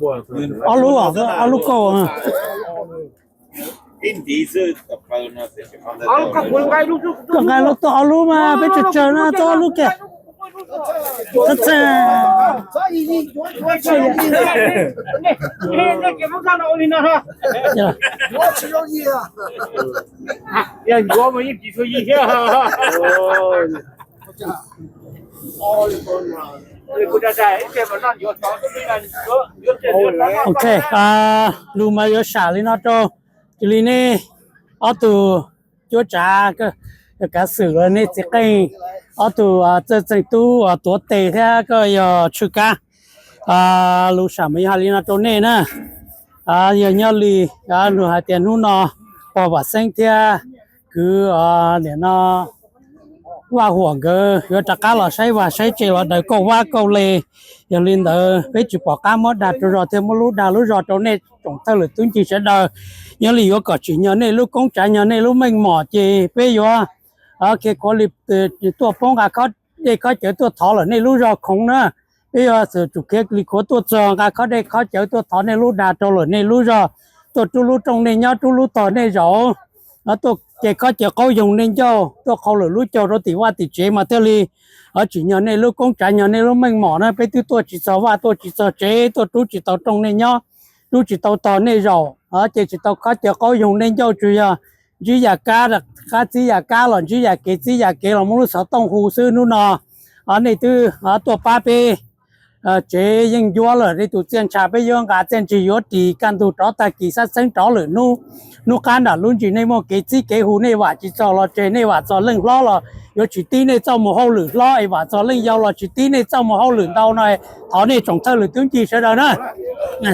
Ob lub, ob lub kauj. Koj nqa lub tuaj ob lub mas peb tsawg tsawg no tuaj ob lub kiag. Txhaj txhaj. Ok, lus mas yuav sam li no rau, cia li nej ob tug cuab tsav, kav xwm los nej txiv qeej, ob tug txawj txeem tub uas tuav tes thiab koj yog Tshwj Kab. Lus sam mas yog hais li no rau nej na. Yog nyob li nws hais tias hnub no pog Vam Xeeb thiab kwv nim no Vaj Huam nkawd yuav rov qab los saib vaj saib tsev los daws kauj vab kauj le. Yog li ntawd peb tsis pom qab muab dag rau zog thiab muab lub dag lub zog rau nej tsoom thawj lwm tub ncig sawv daws. Nyob li yuav kom tsim nyog nej lub koob tsav nyog nej lub meej mom ces peb yuav kiv khuav li tuaj poob nqa khob dej khob cawv tuaj thov lawm nej lub zog khoov na. Peb yuav tsum khiav li khuav tuaj txog nqa khob dej khob cawv tuaj thov nej lub dag rau lawm nej lub zog, tuaj rub lub rooj nej nyob rub lub tog nej zaum, tuaj ce khob cawv qaub yoog nej ncauj, tuaj qhau lawm lub caug rau tim vaj tim tsev mas thiaj li tsim nyog nej lub koob tsav nyog nej lub meej mom na. Peb twb tuaj tsis txog vaj tuaj tsis txog tsev, tuaj rub tsis tau rooj nej nyob, rub tsis tau tog nej zaum, ces tsis tau khob cawv qaub yoog nej ncauj, tsuas yog ntsib yam kab qab txib yam kab los ntsib yam kev txib yam kev los muab lub xov tooj hu xwb. Hnub no nej twb tuaj pab peb tsev yeej ncuab lawm, nej tus txiaj ntsha peb yuav nqa txiaj ntsig yuav ris kaj ntug rov tag kis xab xeeb rov lawm. Hnub qab nram lub ntsis nej muaj kev txib kev hu nej vam tsis txog los tseg, nej vam txog leej hlob los yuav tsis tib nej txoj mus hauj lwm hlob es vam txog leej yau los tsis tib nej txoj mus hauj lwm ntau no. Thov nej tsoom thawj lwm tub ncig sawv daws na.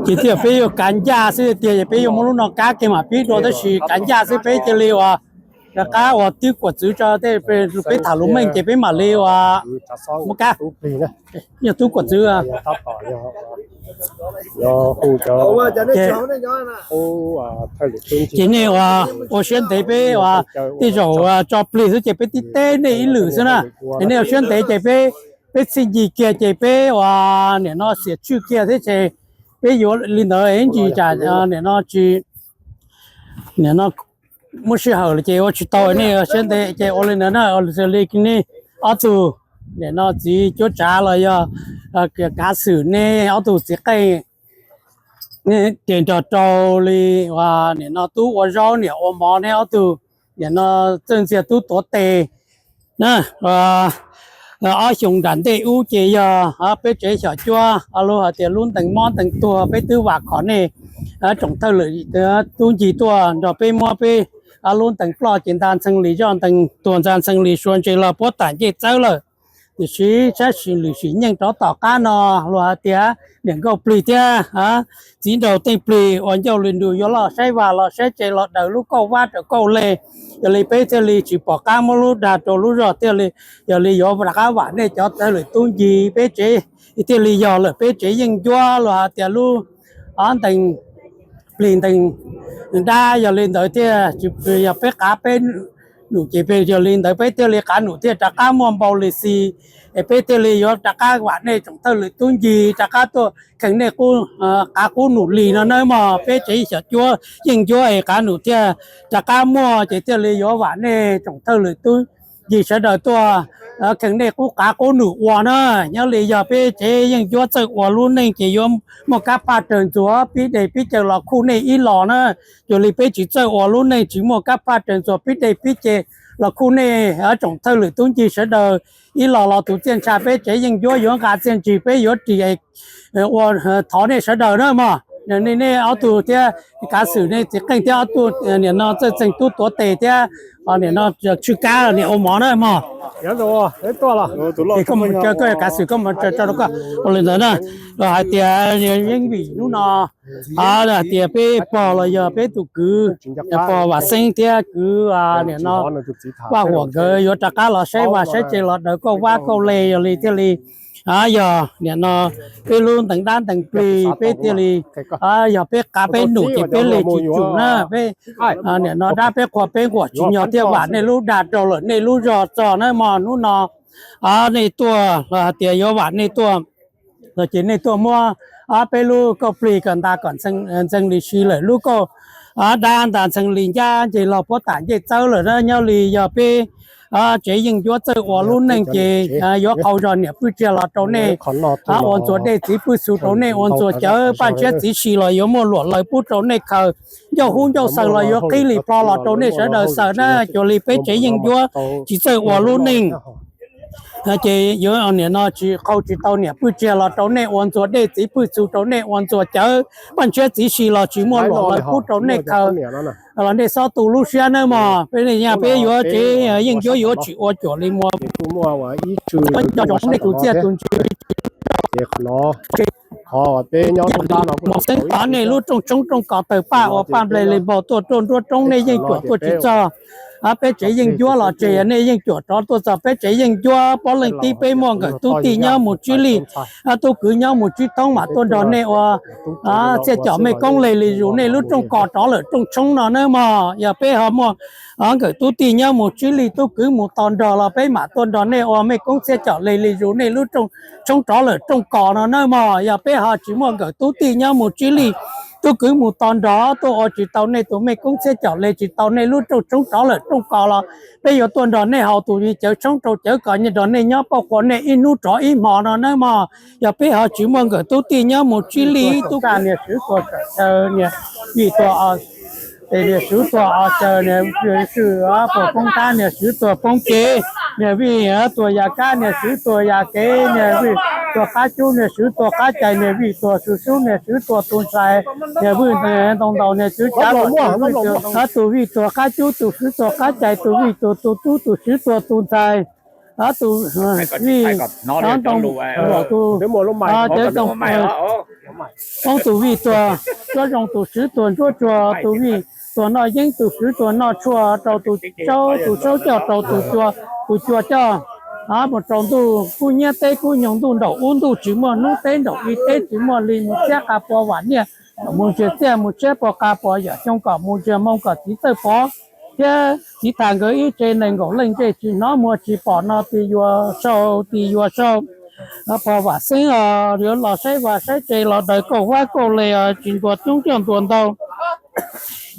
Ces thiaj peb yuav kav ncaj xwb tiag, peb yuav muab lub no kab kiag mam pib dua, tab sis kav ncaj xwb peb cia li uas rov qab uas twb kuam txwv tso, peb tham lus meej ces peb mam li uas muab kab. Yog tub kuam txwv. Ces nej ua siab ntev, peb ua tej zaum tso plig xwb ces peb tib teb nej ib lwm xwb na. Es nej ua siab ntev ces peb, peb txhij ncig kiag ces peb ua nim no xiam tswj kiag thiab ces peb yuav li ntawd ib ntsis tsam nim no tsis, nim no muaj sij hawm lawm ces ua tsis tau. Nej ua siab ntev ces ua li ntawd na. Xws li nej ob tug nim no txiv cuab tsav los yog kav xwm nej ob tug txiv qeej ces nrog rau li nim no tub ua zaub niam ua mov, nej ob tug nim no txawj ntxiag tub tuav tes na. Ob xyoos nram ntej ub ces yog peb tsev xyom cuab lub hais tias lub ntees mob ntees tuag, peb twb vam khom nej tsoom thawj lwm tub ncig tuaj nrog peb muab peb lub ntees ploj ces ntxa ntxhee li zoj, ntees tuag ntxa ntxhee li sua ntses los puab tam ncej txawb lawm. Tiam sis sab sim lwm sim nyeej rov tom qab no luag hais tias niam nkauj plig thiab txiv nraug teej plig ua ncauj li nrug yuav los saib vaj los saib tsev los daws lub kauj vab rau kauj le. Yog li peb thiaj li tsis pom qab muab lub dag rau lub zog, thiaj li yog li yuav rov qab vam nej cov thawj lwm tub ncig peb tsev, thiaj li yog lawm peb tsev yeej ncuab luag hais tias lub ntees plig ntees dab. Yog li ntawd thiaj tsis yog peb qav peb num ces yog li ntawd peb thiaj li qav num thiaj rov qab muaj npau li xi. Es peb thiaj li yuav rov qab vam nej tsoom thawj lwm tub ncig rov qab tuaj kheej nej qav qub num li no nawb mog. Peb tsev xyom cuab yeej ncuab es qav num thiaj rov qab muaj ces thiaj li yuav vam nej tsoom thawj lwm tub ncig sawv daws tuaj kheej nej qub qav qub num ua na. Nyob li yog peb tsev yeej ncuab txawj ua lub neej ces yuav muaj kab phaj raws ntxuag pib deg pib caw los khuj nej ib los na. Yog li peb tsis txawj ua lub neej tsis muaj kab phaj raws ntxuag pib deg pib caw los khuj nej tsoom thawj lwm tub ncig sawv daws ib los los tus txiaj ntsha peb tsev yeej ncuab yuav nqa txiaj ntsig peb yuav ris ua thov nej sawv daws na mog. Nej ob tug thiab kav xwm nej txiv qeej thiab ob tug nim no txawj txeeg tub tuav tes thiab nim no tsw kab niam ua mov na mog. Es koj mus caw koj kav xwm koj mus caw rau koj ua li ntawd na. Los hais tias yeej vim hnub no hais tias peb pog los yog peb tus kwv pog Vam Xeeb thiab kwv nim no Vaj Huam nkawd yuav rov qab los saib vaj saib tsev los daws kauj vab kauj le, yog li thiaj li yog nim no peb lub ntees dab ntees plig peb thiaj li yog peb qav peb num ces peb li tsis tsum na. Peb nim no dab peb qhua peb nquam tsis nyog thiaj vam nej lub dag rau lawm nej lub zog txog na mog. Hnub no nej tuaj los hais tias yuav vam nej tuaj, ces nej tuaj muab peb lub kauj plig kom nta kom ntxees li si lawm, lub kauj dab nta ntxees li ncaj nce los puab tam ncej txawb lawm na. Nyob li yog peb tsev yeej ncuab txawj ua lub neej ces yuav qhau zog niam pwj tsiag los rau nej, ua ntxuag dej txiv pwj xu rau nej, ua ntxuag cawv paj ntshiab txiv si los yuav muaj luam laws pub rau nej khaws, ncauj hub ncauj xaws los yuav qhib li plho los rau nej sawv daws xaws na. Cuag li peb tsev yeej ncuab tsis txawj ua lub neej ces yuav nim no tsis qhau tsis tau niam pwj tsiag los rau nej, ua ntxuag dej txiv pwj xu rau nej, ua ntxuag cawv paj ntshiab txiv si los tsis muaj luam laws pub rau nej khaws los nej xob tu lub siab nawb mog. Peb yuav tsev yeej ncuab yuav tsis ua cuam li muag, cov tsoom nej tus txiaj tus ntsig Muas xeeb tov nej lub rooj tshoob rooj kos tawg paj ua paj nplej li npau tuaj rau nruab roob nej yeej cuam tuaj tsis txog peb tsev yeej ncuab los tseg, yog nej yeej cuam rov tuaj txog peb tsev yeej ncuab, puab leej tib peb muaj nkawm tub tij nyob mus tsib lij, tub kwv nyob mus tsib thoob mam tuaj nrog nej ua txiaj com mej koob leg li zus nej lub rooj kos rov lawm rooj tshoob no nawb mog. Yog peb ho muaj nkawm tub tij nyob mus tsib lij, tub kwv mus tos nrog los peb mam tuaj nrog nej ua mej koob txiaj com leg li zus nej lub rooj tshoob rov lawm rooj kos no nawb mog. Yog peb ho tsis muaj nkawm tub tij nyob mus tsib lij, tub kwv mus tos nrog tuaj ua tsis tau nej tus mej koob txiaj com leg tsis tau nej lub rooj tshoob rov lawm rooj kos los peb yuav tuaj nrog nej haus tus cawv tshoob rau cawv kos nrog nej nyob pauj quas nej ib hnub rov ib hmo no nawb mog. Yog peb ho tsis muaj nkawm tub tij nyob mus tsib lij, tub kwv niag swv tuag sawm caw niag vij tuag, ces niag swv tuag os caw niag swm puas poob qab niag swv tuag poob kev, niag vij tuag yam kab niag swv tuag yam kev, niag vij tuag qab cub niag swv tuag qab cais, niag vij tuag su sub niag swv tuag tu ntxhais, niag vij ntoo ntaus niag swv cav, tus vij tuag qab cub tus swv tuag qab cais, tus vij tuag tu tub tus swv tuag tu ntxhais, tus vij ntoo luam tus cawv ntoo poob, tus vij tuag zuab zoo tus swv tuag ntsuab tsuag, tus vij tuag noj yeeb tus swv tuag noj tshuaj rau tus saub, tus saub coj rau tus cua, tus cua coj mus rau ntuj kub hnyiab teb kub nyoog ntuj nraum ub ntuj tsis muaj hnub teb nraum i teb tsis muaj hli mus txhiab qa pua vam niaj kom mus ntsiag txiaj mus tshiab pua qa pua yam xyoo kom mus ntsiag moo kom txiv txawj pov thiab txiv tham nkawd ib tsev nees nkaum leej ntsej tsis hnov muag tsis pom no tis yuav sau tis yuav sau. Pog Vam Xeeb os, yuav los saib vaj saib tsev los daws kauj vab kauj le os, tsis ntuas coob coj ntuas ntau.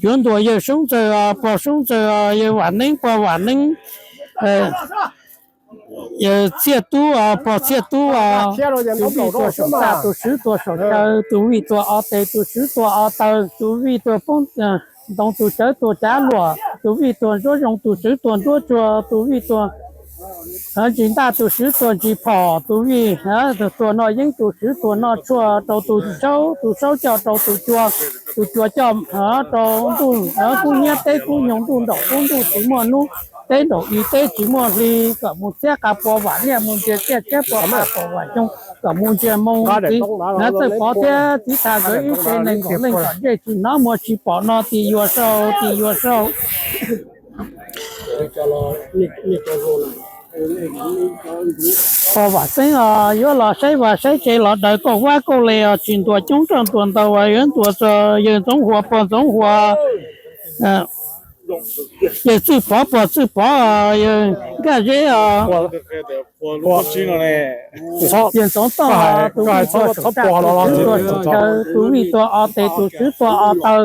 Yuav ntuas yawg Soob Ntxawg os, pog Soob Ntxawg os, yawg Vam Neeb, pog Vam Neeb, yawg Txhiaj Tub os, pog Txhiaj Tub os, tus vij tuag saum txaj, tus swv tuag saum chaw, tus vij tuag o tes, tus swv tuag o taw, tus vij tuag poob ntoo, tus cawv tuag cav luam, tus vij tuag nruab zoo, tus swv tuag nruab tsuag, tus vij tuag ntsis ntaj, tus swv tuag ntsis phom, tus vij tuag noj yeeb, tus swv tuag noj tshuaj rau tus saub, tus saub coj rau tus cua, tus cua coj rau ntuj kub hnyiab teb kub nyoog ntuj nraum ub ntuj tsis muaj hnub, teb nraum i teb tsis muaj hli, kom mus txhiab qa pua vam niaj mus ntsiag txiaj tshiab pua qa pua vam xyoo, kom mus ntsiag moo txiv txawj pov thiab txiv tham nkawd ib tsev nees nkaum leej kom ntsej tsis hnov muag tsis pom no tis yuav sau tis yuav sau. Pog Vam Xeeb os, yuav los saib vaj saib tsev los daws kauj vab kauj le os, tsis ntuas coob coj ntuas ntau, yuav ntuas txog yawg Ntxoov Huas, pog Ntxoov Huas, yawg Txwj Pov, pog Txwj Pov, yawg Nkaj Zeb os, yawg Ntxoov Tooj, tus vij tuag saum txaj, tus swv tuag saum chaw, tus vij tuag o tes, tus swv tuag o taw,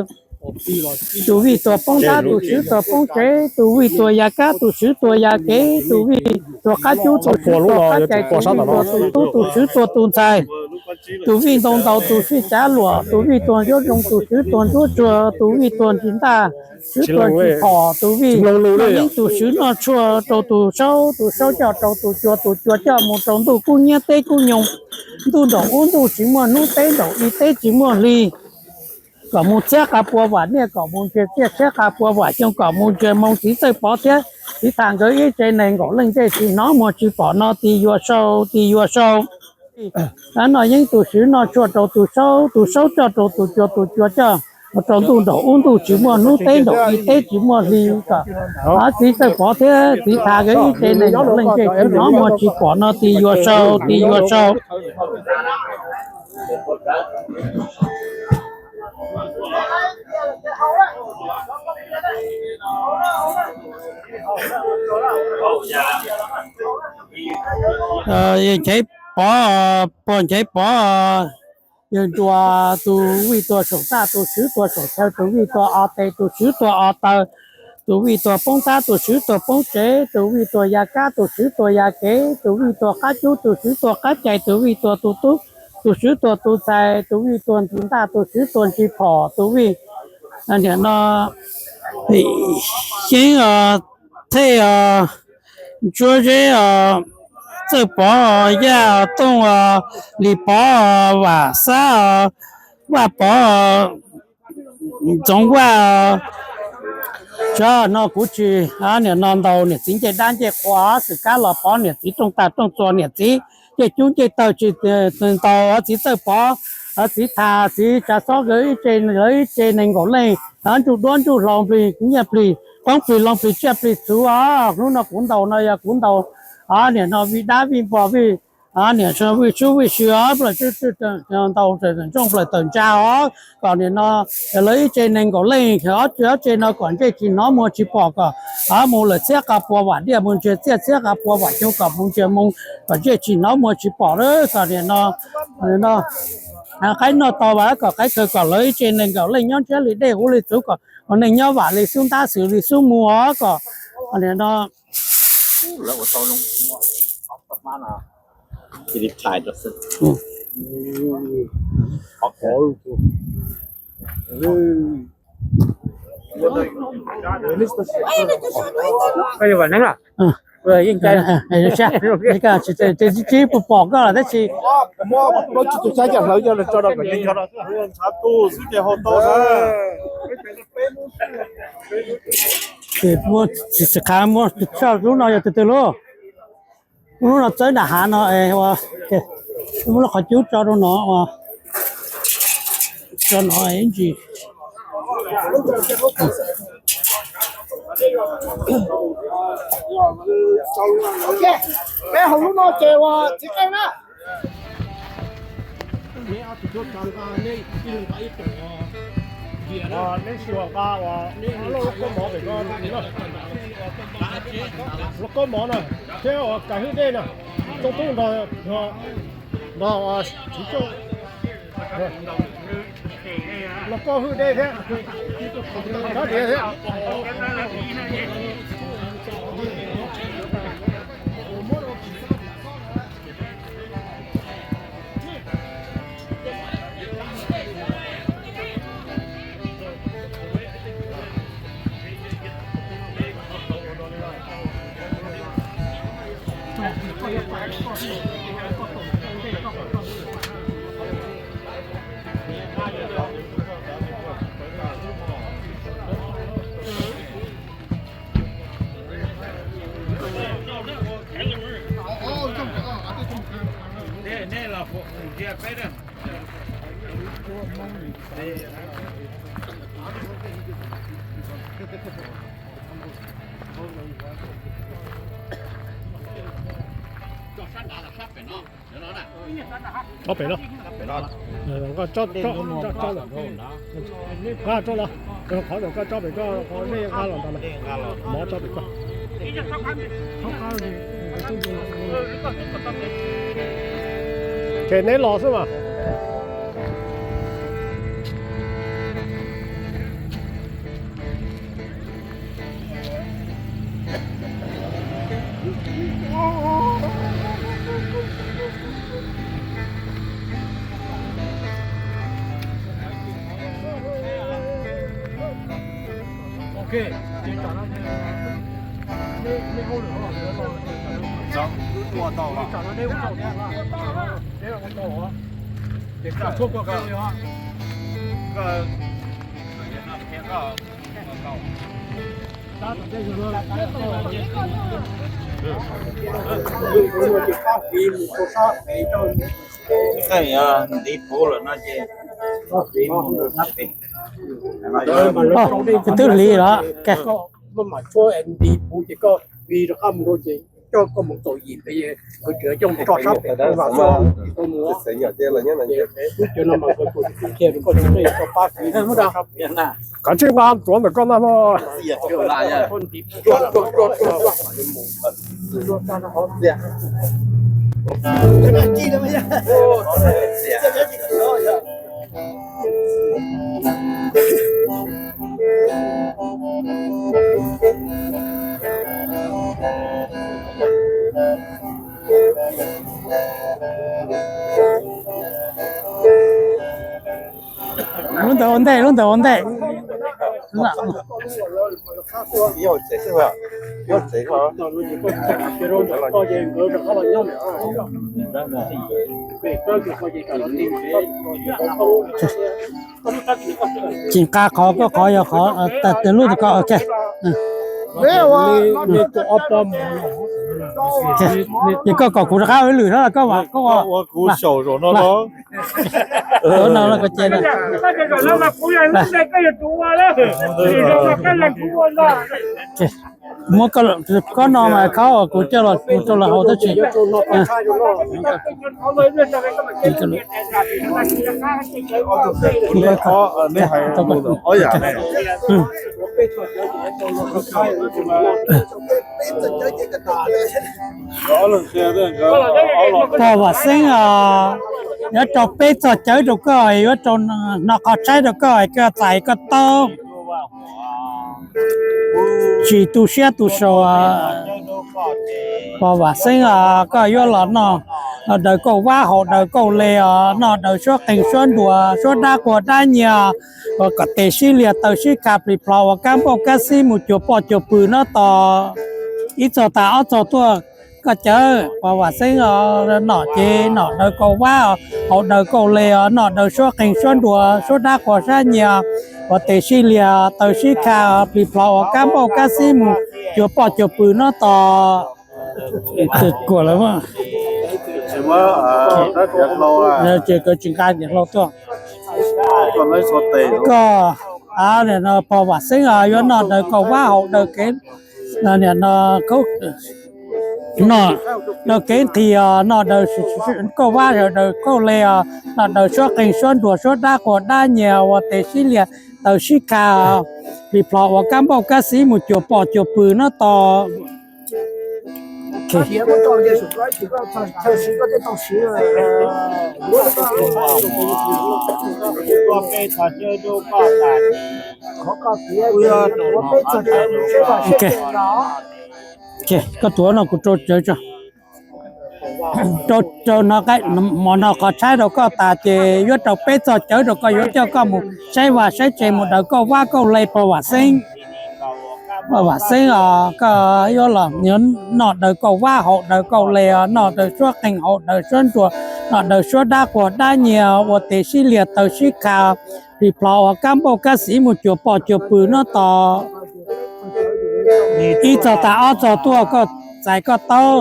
tus vij tuag poob ntab, tus swv tuag poob tsev, tus vij tuag ya kab, tus swv tuag ya kev, tus vij tuag qab cub, tus swv tuag qab cais, tus vij tuag tu tub, tus swv tuag tu ntxhais, tus vij ntoo ntaus, tus vij cav luam, tus vij tuag nruab zoo, tus swv tuag nruab tsuag, tus vij tuag ntsis ntaj, swv tuag ntsis phom, tus vij noj yeeb, tus swv noj tshuaj rau tus saub, tus saub coj rau tus cua, tus cua coj mus rau ntuj kub hnyiab teb kub nyoog, ntuj nraum ub ntuj tsis muaj hnub, teb nraum i teb tsis muaj hli, kom mus txhiab qa pua vam niaj, kom mus ntsiag txiaj tshiab qa pua vam xyoo, kom mus ntsiag moo txiv txawj pov thiab txiv tham nkawd ib tsev nees nkaum leej ntsej tsis hnov muag tsis pom no tis yuav sau tis yuav sau. Noj yeeb, tus swv noj tshuaj rau tus saub, tus saub coj rau tus cua, tus cua coj rau ntuj nraum ub ntuj tsis muaj hnub, teb nraum i teb tsis muaj hli, kom txiv txawj pov thiab txiv tham nkawd ib tsev nees nkaum leej ntsej tsis hnov muag tsis pom no tis yuav sau tis yuav sau. Nchaiv Pov, puag Nchaiv Pov, yawg Nruas tus vij tuag saum txaj, tus swv tuag saum chaw, tus vij tuag o tes, tus swv tuag o taw, tus vij tuag poob tab, tus swv tuag poob tsev, tus vij tuag ya kab, tus swv tuag ya kev, tus vij tuag qab cub, tus swv tuag qab cais, tus vij tuag tus tub, tus swv tuag tus ntxhais, tus vij tuag ntxim ntaj, tus swv tuag ntsis phom, tus vij niam no xyeeb os, thej os, ntsuab zeb os, txawj pov os, yaj os, tooj os, lis pov os, vam xab os, vaj pov os, ntxoov vaj os. Tso no kuv tsis, niam no ntaus niam txiv ncej dab ncej qhua, xwm kab los pov niam txiv rooj tag rooj txuas, niam txiv ncej cub ncej taw tsis ntaus, txiv txawj pov, txiv thas txiv tsav xob nkawd ib tse, lawv ib tse nees nkaum leej, ntsuj duab ntsuj hlauv, nplig nyiaj plig qoob plig loo plig tsiaj plig txhu os. Hnub no kuv ntaus no yog kuv ntaus niam no vij dab vij npog vij, niam vij sub vij sw os, plaws ntaus ntsooj plaws tawm ntsa os, kom niam no lawv ib tse nees nkaum leej ob tse no kom ntsej tsis hnov muag tsis pom, kom mus lawm txhiab qa pua vam diaj, mus ntsiag txiaj txhiab qa pua vam xyoo, kom mus ntsiag moo, kom ntsej tsis hnov muag tsis pom lawm, kom niam no qaib noj tau vas, kom qaib khaws, kom lawv ib tse nees nkaum leej nyob ntshiab li dej huv li txhuv, kom neeg nyob vam li xub ntab xwm li xub mus os, kom niam no Tsis pom koj lawm tab sis tsis qha muab, lub no yog tus twg lauj? Lub no txawb nram hav no, muab lub qhov cub tso rau no, tso no ib ntsis. Peb hauv lub no ces ua txiv qeej na. Neb sib nqa ua lub kaub mov pem ko, lub kaub mov na, thiab ua kas hwj dej na, txooj tub nrog, nrog ua txiv coj, lub kaub hwj dej thiab, kab diav thiab. Tsob pem no, koj tsob, koj tsob los, qhov no koj tsob pem, koj nej nqa los ntawd, mov tsob pem koj. Ces neb los xwb mas. Ntiv puv lawm no ces twb hliv los. Mam tshuab ntiv puv ces koj hliv rov qab mus rau ces coj koj mus txaus yim peb, kuv tseem coj mus tso sab pem, kav tsij nqa tuav ntawm koj na mog. Lub ntawd ua ntej, lub ntawd ua ntej. Tsis nqa qhov koj, qhov yog qhov tas lub ko. Ces koj kom kuv rov qab ua ib lwm no koj, koj ua kuv xyaum zaum no los. Ua no no koj ces muab koj no mas khaub kuv coj los kuv rau lawv haus tab sis Pog Vam Xeeb, yuav rau peb txog cawv rau koj, yuav rau no qhov tshaib rau koj, koj txais koj taub. Tsis tu siab tu sau, pog Vam Xeeb, koj yuav los noj daws kauj vab haus daws kauj le os, noj daws suab qeeg suab nruas suab dab quas dab nyiag, kom tes sib lias taw sib kha plis plhos uas kab npauj kab xib mus cuag poj cuag pw nyob tos ib txog tas ob txog tuaj. Koj cawv pog Vam Xeeb, noj ces noj daws kauj vab haus daws kauj le os, noj daws suab qeeg suab nruas suab dab quas dab nyiag uas tes sib lias taw sib kha plis plhos uas kab npauj kab xib mus cuag poj cuag pw nyob tos. Kuam lawm, ces koj tsis nqa niam hlau tuaj. Koj, pog Vam Xeeb, yuav noj daws kauj vab haus daws kev, niam no, noj daws kev nqhis os, noj daws kauj vab haus daws kauj le os, noj daws suab qeeg suab nruas suab dab quas dab nyiag uas tes sib lias taw sib kha plis plhos uas kab npauj kab xib mus cuag poj cuag pw nyob tos. Koj tuav no kuv rau cawv tso. Rau, rau no, mov no qhov tshaib rau koj tas ces yuav rau peb txog cawv rau koj, yuav coj koj mus saib vaj saib tsev mus daws kauj vab kauj le pog Vam Xeeb. Pog Vam Xeeb os, koj yuav los noj daws kauj vab haus daws kauj le os, noj daws suab qeeg haus daws suab nruas, noj daws suab dab quas dab nyiag uas tes sib lias taw sib kha plis plhos uas kab npauj kab xib mus cuag poj cuag pw nyob tos ib txog tas ob txog tuaj. Koj txais koj taub,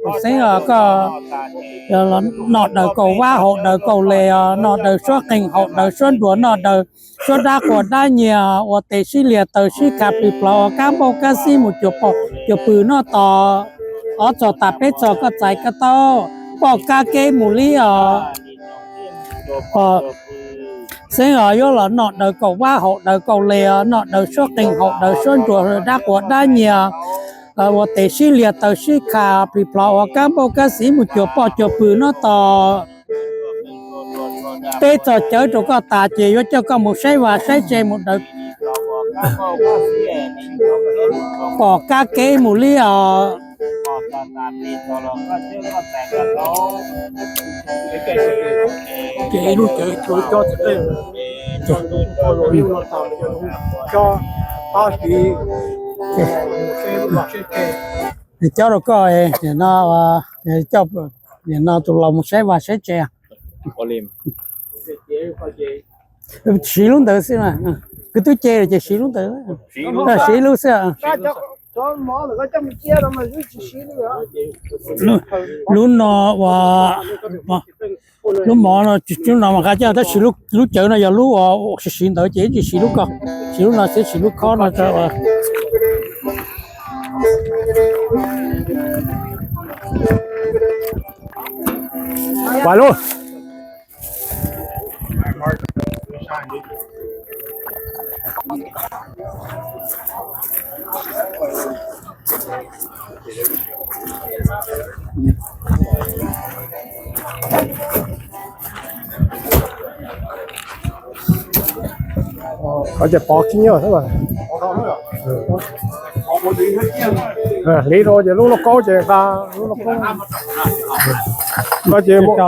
Vam Xeeb os, koj noj daws kauj vab haus daws kauj le os, noj daws suab qeeg haus daws suab nruas, noj daws suab dab quas dab nyiag uas tes sib lias taw sib kha plis plhos uas kab npauj kab xib mus cuag poj cuag pw nyob tos ob txog tas peb txog. Koj txais koj taub, poj kab kev mus li os. Pog Xeeb os, yuav los noj daws kauj vab haus daws kauj le os, noj daws suab qeeg haus daws suab nruas dab quas dab nyiag uas tes sib lias taw sib kha plis plhos uas kab npauj kab xib mus cuag poj cuag pw nyob tos peb txog cawv rau koj tas ces yuav coj koj mus saib vaj saib tsev mus daws poj kab kev mus li os. Ces ib lub cawv cov cov txiv qeej cov tab sis cov rau koj, nim no, nim no tus laus mus saib vaj saib tsev. Siv lub ntawd xwb, kwv twb ce ces siv lub ntawd, siv lub xwb. Lub no ua, lub mov no, lub no mas qab coj tab sis lub cawv no yog lub uas siv siv ntawd ces ib txhis siv lub ko, siv lub no xwb, siv lub khob no rau. Pais lauj. Qhov ces pov khib nyob xwb. Hliv rau ces lub lauj kaub ces nqa lub lauj kaub. Nqa ces muab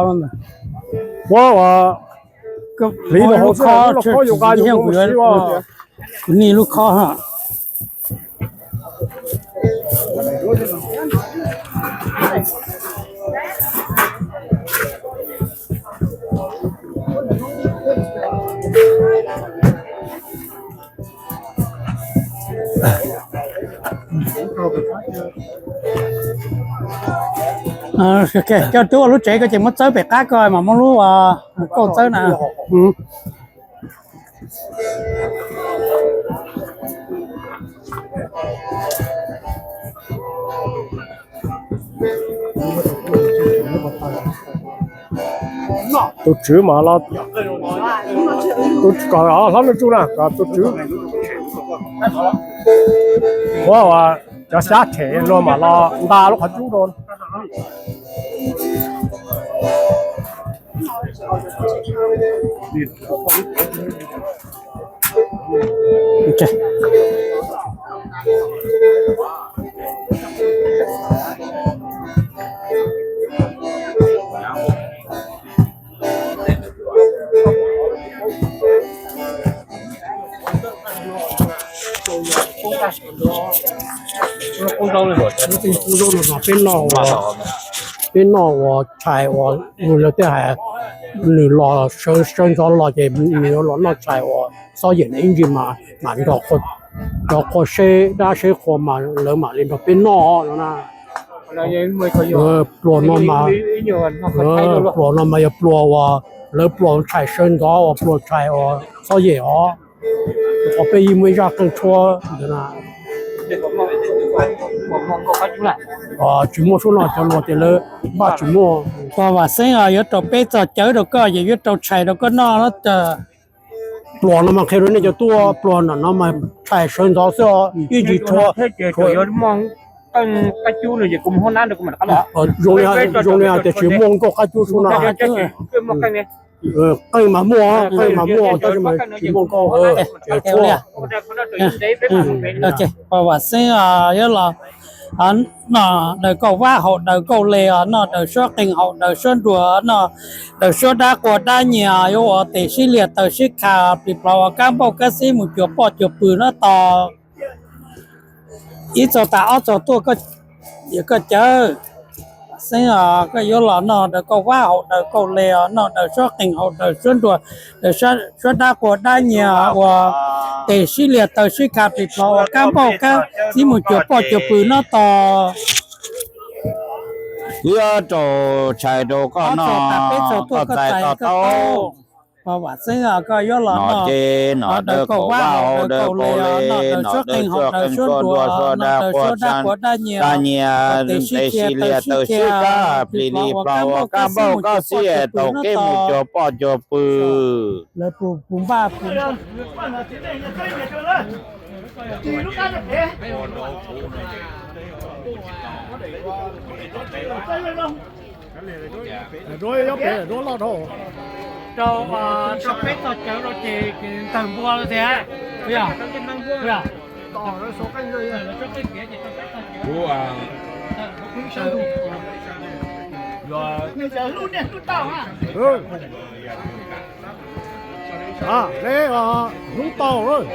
hliv rau hauv xwb, lub lauj kaub yuav nqa yus lub siv os. Kuv niaj lub khob ha. Coj twb ua lub tsev ko ces muab txawb pem qab ko mas muab lub kauj txawb na. Tus tswv mas los, tus kom hlob Nuj Tsu na, kom tus tswv muab cov xyab them luag mam los nta lub qhov cub rau. Peb noj, peb noj ua tshais uas lawv tej hais, nws los sawv ntxov los ces nws yuav los noj tshais uas xob yem ib ntsis mas mam nrog qhua seb dab seb qhua mas lawv mam li nrog peb noj no na. Pluas no mas, pluas no mas yog pluas uas lawv pluas tshais sawv ntxov uas pluas tshais uas xob yem os. Qhov peb yeej muaj ib zaj qeej tshuab ntawd na. Tsis muaj suab no cov luag tias lawv npaj tsis muaj. Pog Vam Xeeb os, yuav rau peb txog cawv rau koj ces yuav rau tshais rau koj noj los tas. Pluas no mas qhia rau nej cov tuaj pluas no mas tshais sawv ntxov xwb os, ib ntsis tshuav. Zoo li hais tias tsis muaj nkauj qab cub suab no. Qeej mas muaj, qeej mas muaj tab sis mas tsis muaj nkauj. Pog Vam Xeeb os, yuav los noj daws kauj vab haum daws kauj le os, noj daws suab qeej haum daws suab nruas, noj daws suab dab quas dab nyias, yuav ua tes sib lias taw sib kha plis plaws ua kab npauj kab xib mus cuag poj cuag pw no tos. Ib txog tas ob txog tuaj, koj cawv Xeeb os, koj yuav los noj daws kauj vab haum daws kauj le os, noj daws suab qeej haum daws suab nruas, daws suab dab quas dab nyias, ua tes sib lias taw sib kha plis plaws ua kab npauj kab xib mus cuag poj cuag pw no tos. Yuav rau tshais rau koj noj, koj txais koj taub. Pog Vam Xeeb os, koj yuav los noj ces noj daws kauj vab haum daws kauj le, noj daws suab qeej haum daws suab nruas, noj daws suab dab quas dab nyias, tes sib lias taw sib kha plis plaws ua kab npauj kab xib taug kev mus cuag poj cuag pw. Rau, rau peb txog cawv rau ces ntawg npua tias, neb hlub tau.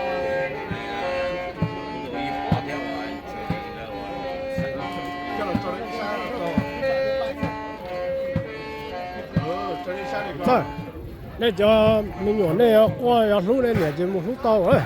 Nej cov me nyuam nej quaj yog hlub nej niam ces mus hlub tau lawm.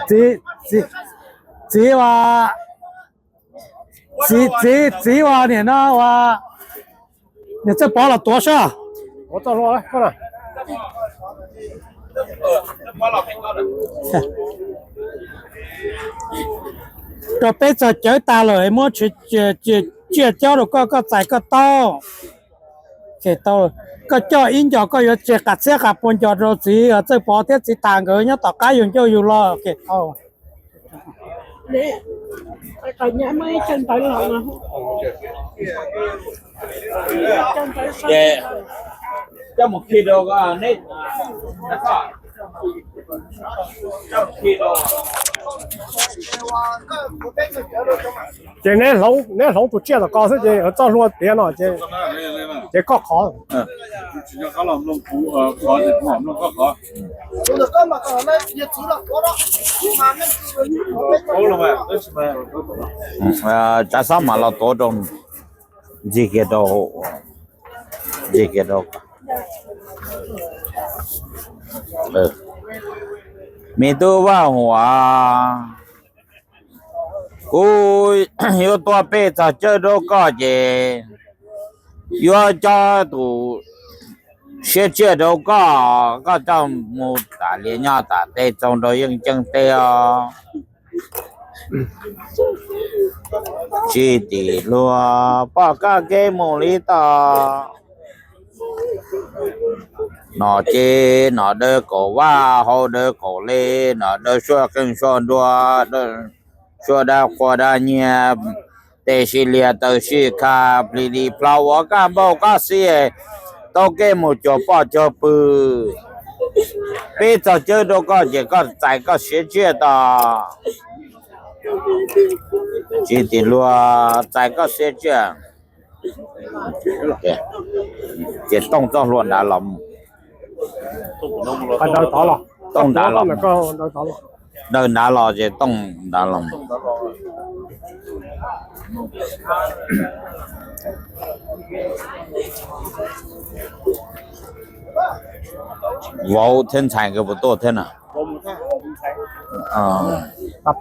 Txiv, txiv, txiv ua, txiv, txiv, txiv ua niam no ua, niam Txawj Pov los tuav sab. Rau peb txog cawv tag lawm muab tsiaj cob rau koj, koj txais koj taub. Koj coj ib ncos koj yuav tseg qas txhiab qas pua ncos rau txiv Txawj Pov thiab txiv Tas nkawd nyob tom qab yug ncauj yug lo. Ces tau. Ces neb hloov, neb hloov tus tsiaj tom ko xwb ces txoj hlua tiav no ces koj qhov. Tsav xab mas los tuav rau, ntxig kiag rau, ntxig kiag rau. Me tub Vaj Huam, kuv yuav tua pej txog cawj rau koj ces yuav cob tus siab tsiaj rau koj, koj coj mus tas lias nyob tas teb txoog rau yeej ceeb teb os. Tsis tim hluas poj koj kev mus li tod. Nom ces nom daws kaum vaj, hau daws kaum le, nom daws suab qeej suab nruas, suab dab quas dab nyiag, tes sib lias taw sib kha, plis li plho ua kaj npauj koj xib, tau kev mus cuag poj cuag pw. Peb txog cawj rau koj ces koj txais koj siab tsiaj tod. Tsis tim hluas txais koj siab tsiaj. Ces tooj txoj hlua nrad los mus. Tooj nrad los, daws nrad los ces tooj nrad los mus. Vauv thiab ntxhais nkawd puas tuaj thiab na?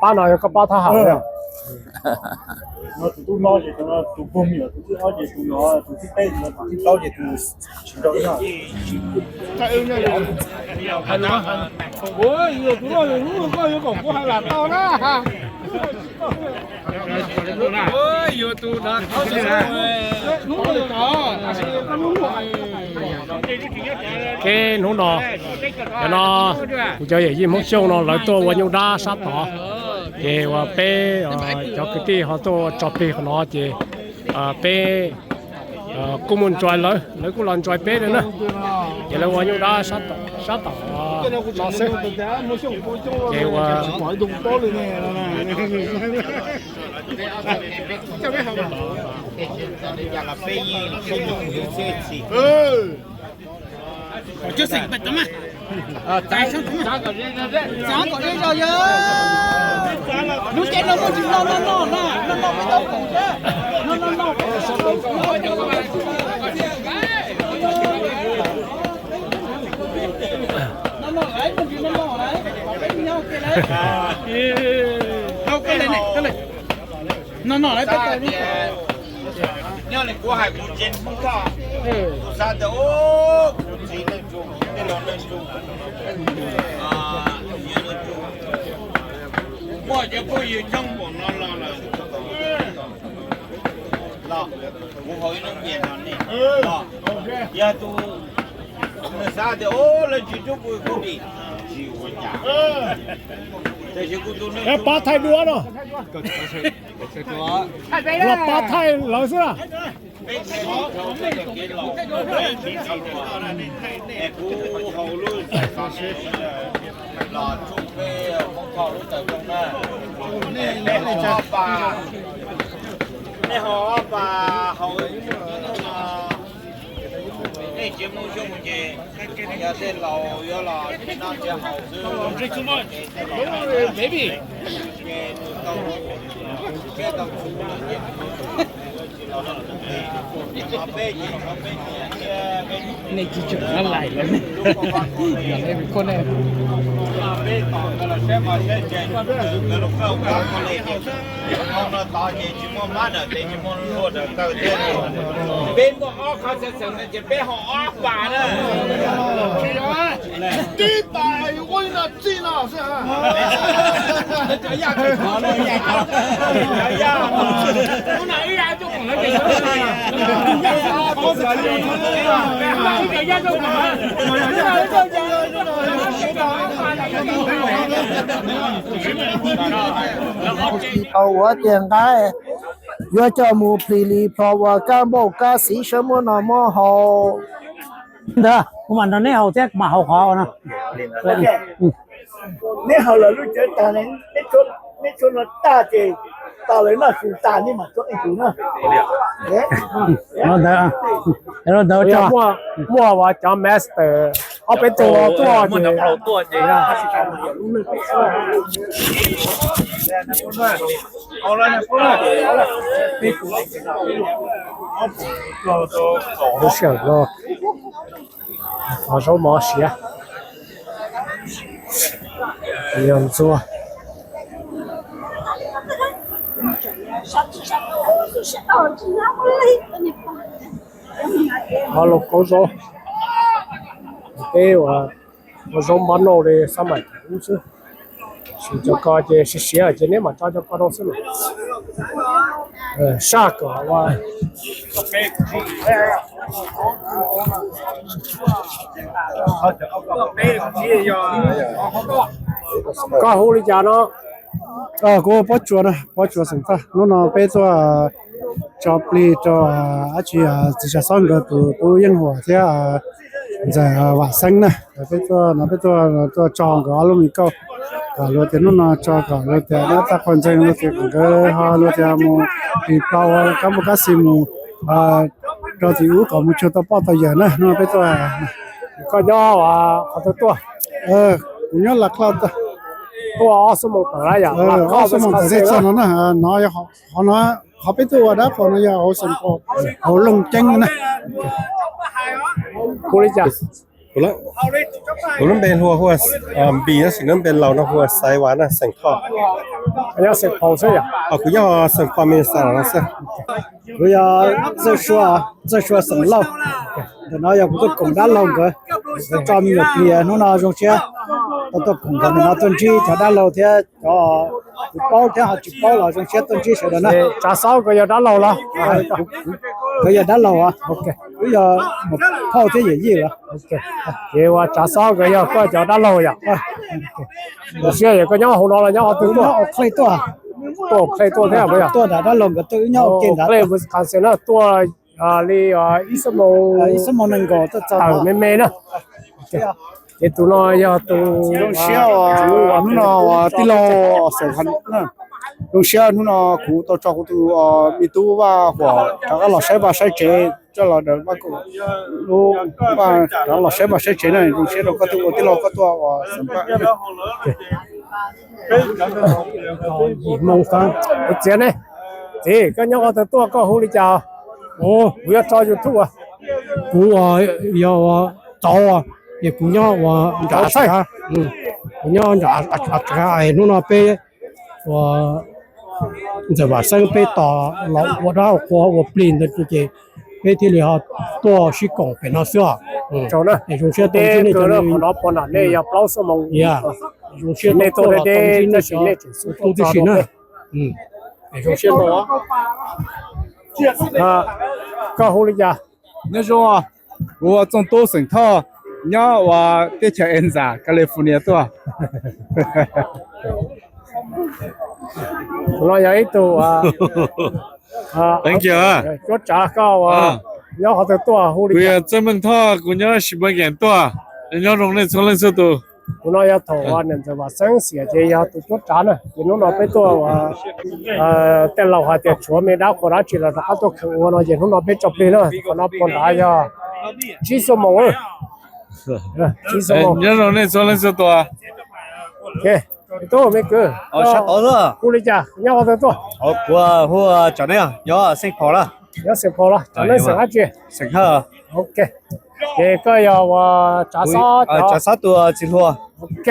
Pab no yog koj pab thab ham. Hnub no, cov no, kuv cov yawm yij Hmoob Xyooj no lawv tuaj ua nyuj dab sab tod, ces uas peb cov kwv tij ho tuaj tso plig qhov no ces peb kuj mus ntsuas lawv, lawv kuj los ntsuas peb li na. Ces lawv ua nyuj dab sab tom no xwb. Ces ua Nyob li kuv hais kuv tsev Hmoob Thoj, kuv xav tias kuv txiv neej tsu, tej laus neej tsu, muaj cov phooj ywg coob npaum no los lawm, los kuv haus ib lub npias nrog nej, los yog tus nws xav tias lawv tsis rub kuv kuv dim, tsis ua cas. Tab sis kuv tus neej tsu pab thaij dua no, los pab thaij lawv xwb. Peb thaij tau kev laus, es kuv haus lub xov xwm los tsuj peb Hmoob Thoj lub taws zoo na. Nej haus ob pas, nej haus ob pas, haus nej tsev Hmoob Xyooj ces yog tej laus yuav los tsis noj tsis haus xwb, ces nws tau, peb tau txhub lawm ces tsis los. Nej tsis tseem laj lais los ne. Yog li koj ne. Peb muaj ob qhov xwm txheem ces peb haus ob pas na. Tib tas ua li no txij no xwb. Tau ua tias nqaij yuav coj mus plhis li plhos uas kab npauj kab xiv sawv muab no muab haus. Ntawd kuv mam nrog neb haus thiab, kuv mam haus qhov no. Neb haus lawm lub cawv tag, neb tshuav no tag ces tau lawm noj su tas neb mam tshuav ib tus na. Ntawd, ntawd muaj cov master ob peb tug tuaj ces lub sij hawm no thov zaub mov siav, yog ntxuag. Qhov lauj kaub zaub, peb ua zaub npab noj li xab maim ub xwb. Sim cov ko ces siav siav ces neb mam tso cov ko rau xwb mas. Saj kom ua koj hu li cas no? Kuv hu Pob Tsuas na, Pob Tsuas xeem Thoj. Hnub no peb tuaj tso plig rau dab tsi txiv Tsav Xob nkawd tus tub Yeej Huam thiab ntxawm Vam Xeeb na. Peb tuaj no peb tuaj tso nkawd ob lub me kauj kom luag tias hnub no tso kom luag tias dab tag qhuas ntseeg luag tias kom nkawd ho luag tias mus plig plau kab npauj kab xis mus rau tim ub kom mus cuag tau poj tau yawm na. Hnub no peb tuaj. Koj nyob qhov twg tuaj? Kuv nyob Las Claus tuaj. Tuaj ob xuab moos tawm lawm yom? Ob xuab moos tawm tej txog no na. No yog qhov no, qhov peb tuaj ua dab qhuas no yog hauv Xeem Pos, hauv Looj Ceeb na. Hu li cas? Kuv lub npe hu ua Npis, tab sis lub npe laus no hu ua Xaiv Vas na, xeem Thoj. Nyob xeem Pos xwb yom? Kuv nyob xeem Pos, Minnesota no xwb. Kuv yog Txawj Sua, Txawj Sua xeem Lauj. Ntawm no yog kuv tuaj koom dab laug nkawd, tso me nyuam pliag hnub no zoo siab tau tuaj koom nkawd ntawm no tuaj ntsib cov dab laug thiab cov kuv paub thiab ho tsis paub los zoo siab tuaj ntsib sawv daws na. Tsav Xob nkawd yog dab laug los? Nkawd yog dab laug, wb yog muam phauj thiab yawm yij lawm. Ces ua Tsav Xob nkawd yog koj cov dab laug yom? Zoo siab yog koj nyob hauv no los nyob qhov twg tuaj? Tuaj Qhej tuaj thiab puas yog? Tuaj nram dab laug nkawd tuaj, wb nyob ua ke nrad. Qhej Wisconsin na, tuaj li ib xuab moos, ib xuab moos nees nkaum tuaj txog tawm me me na. Ces tus no yog tus zoo siab hnub no tij laug xeem, zoo siab hnub no kuv tau tso kuv tus me tub Vaj Huam rov qab los saib vaj saib tsev, coj los daws Vaj Huam lub vaj rov qab los saib vaj saib tsev na. Zoo siab rau koj tuaj ua tij laug koj tuaj ua xeem Paj. Yim moo xwb. Txiv ne, txiv koj nyob qhov twg tuaj koj hu li cas? Kuv yuav tso YouTube. Kuv yog Txauv, es kuv nyob ua Nram Tshaj, kuv nyob Nram Tshaj. Hnub no peb ua ntxawm Vam Xeeb peb tos los ua dab ua qhua ua plig ntawd ces peb thiaj li ho tuaj sib koom pem no xwb os. Es zoo siab tau ntsib nej cov, qhov no puag nram nej yog plaub xuab moos. Zoo siab tau tuaj los tau ntsib nej cov tub tib si na. Es zoo siab tau. Koj hu li cas? Nyob zoo, kuv ua Txooj Tub xeem Thoj, nyob ua teb chaws Enza, California tuaj. Tus no yog ib tug cuab tsav, koj nyob qhov twg tuaj hu li cas? Kuv yog Txawj Meej Thoj, kuv nyob Sheboygan tuaj. Nyob zoo nej txhua leej txhua tus. Tus no yog thaum niam ntxawm Vam Xeeb xiam ces yog tus cuab tsav na, ces hnub no peb tuaj ua, tej laus hais tias tshuav me dab qhuas dab tsi los rov qab tuaj khaws ua no ces hnub no peb tso plig na. Qhov no puag nrad yog tsib xuab moos, tsib xuab moos. Nyob zoo nej txhua leej txhua tus. Tub me kwv, hu li cas, nyob qhov twg tuaj? Kuv hu Tsav Neeb, nyob Saint Paul na. Nyob xeem Phos los cov neeg xeem dab tsi? Ok, ces koj yog ua Tsav Xob, Tsav Xob tus txiv hluas. Ok,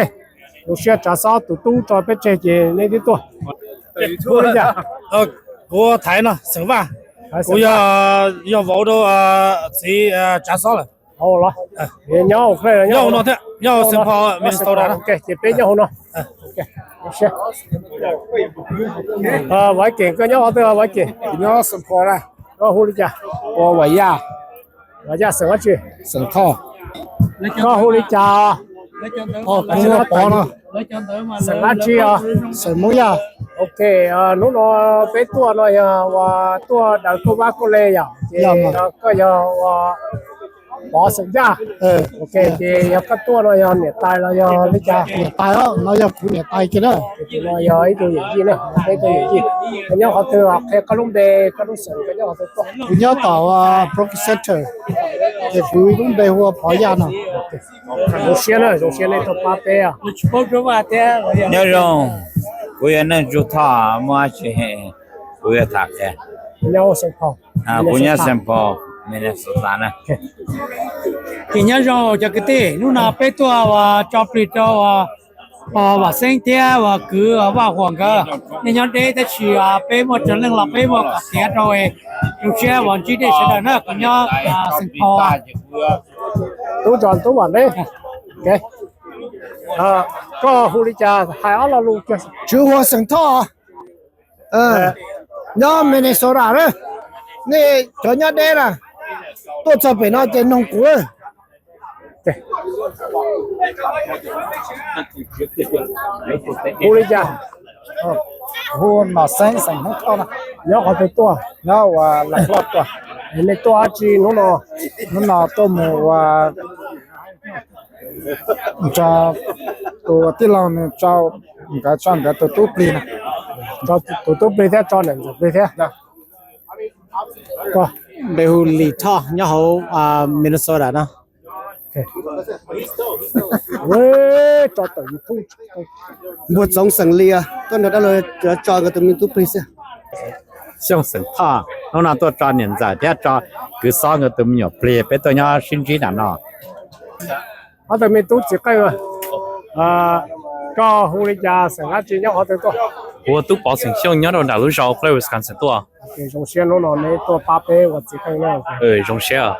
zoo siab Tsav Xob tus tub tso peb tseg ces nej twb tuaj. Kuv Thaiv no xeem Vaj, kuv yog vauv rau txiv Tsav Xob lawm. Nyob hauv no thiab, nyob hauv xeem Phos Minnesota. Ces peb nyob hauv no. Vaiv Keem, koj nyob qhov twg Vaiv Keem? Nyob xeem Phos na. Koj hu li cas? Ua Vam Yaj. Vam Yaj xeem dab tsi? Xeem Thoj. Koj hu li cas? Kuv hu ua Pov no. Xeem dab tsi os? Xeem Hmoob Yaj. Ok, hnub no peb tuaj no yog ua tuaj daws kauj vab kauj le yom, ces koj yog ua Pov xeem Yaj. Ok, ces yog koj tuaj no yog niam tais los yog li cas? Niam tais os, no yog kuv niam tais kiag na. Tus no yog ib tug yawm yij na, peb tug yawm yij. Koj nyob qhov twg os? Qhia koj lub npe, koj lub xeem, koj nyob qhov twg tuaj? Kuv nyob tom Brooklyn Center, ces kuv lub npe hu ua Pov Yaj no. Zoo siab na, zoo siab nej tuaj pab peb. Nyob zoo, kuv yog Neej Tsu Thoj, muaj dab tsi kuv yuav tham qhia. Nyob Saint Paul, Minnesota na. Ces nyob zoo cov kwv tij, hnub no peb tuaj ua tso plig rau Vam Xeeb thiab ua kwv Vaj Huam nkawd. Nej nyob deb tab sis peb muaj tsawg leej los peb muaj kom tiav rau. Zoo siab uas ntsib nej sawv daws na, kuv nyob Saint Paul. Tub tso tub Vam Xeeb, koj hu li cas hais ob lo lus kiag. Tswv Huas xeem Thoj, nyob Minnesota na. Nej cov nyob deb na, tuaj txog pem no ces noog kuv. Hu li cas? Hu Nom Xeeb xeem Hmoob Thoj no. Nyob qhov twg tuaj? Nyob ua Las Loj tuaj. Nej tuaj dab tsi hnub no? Hnub no tuaj mus ua tso tus tij laug nws tso, nkawd tso nkawd tus tub plig na. Tus tub plig thiab tso niam ntxawm plig thiab. Npe hu Lis Thoj nyob hauv Minnesota no. Npua Txoov xeem Lis tuaj nrog dab laug tso nkawd tus me tub plig xwb. Xyooj xeem Thoj, hnub no tuaj tso niam ntxawm thiab tso kwv Xob nkawd tus me nyuam plig, peb tuaj nyob sib ntsib nram no. Ob tug me tub txiv qeej, koj hu li cas, xeem dab tsi, nyob qhov twg tuaj? Kuv hu ua Tub Pov xeem Xyooj, nyob rau nram lub zos Clay, Wisconsin tuaj. Zoo siab hnub no neb tuaj pab peb ua txiv qeej na. Zoo siab.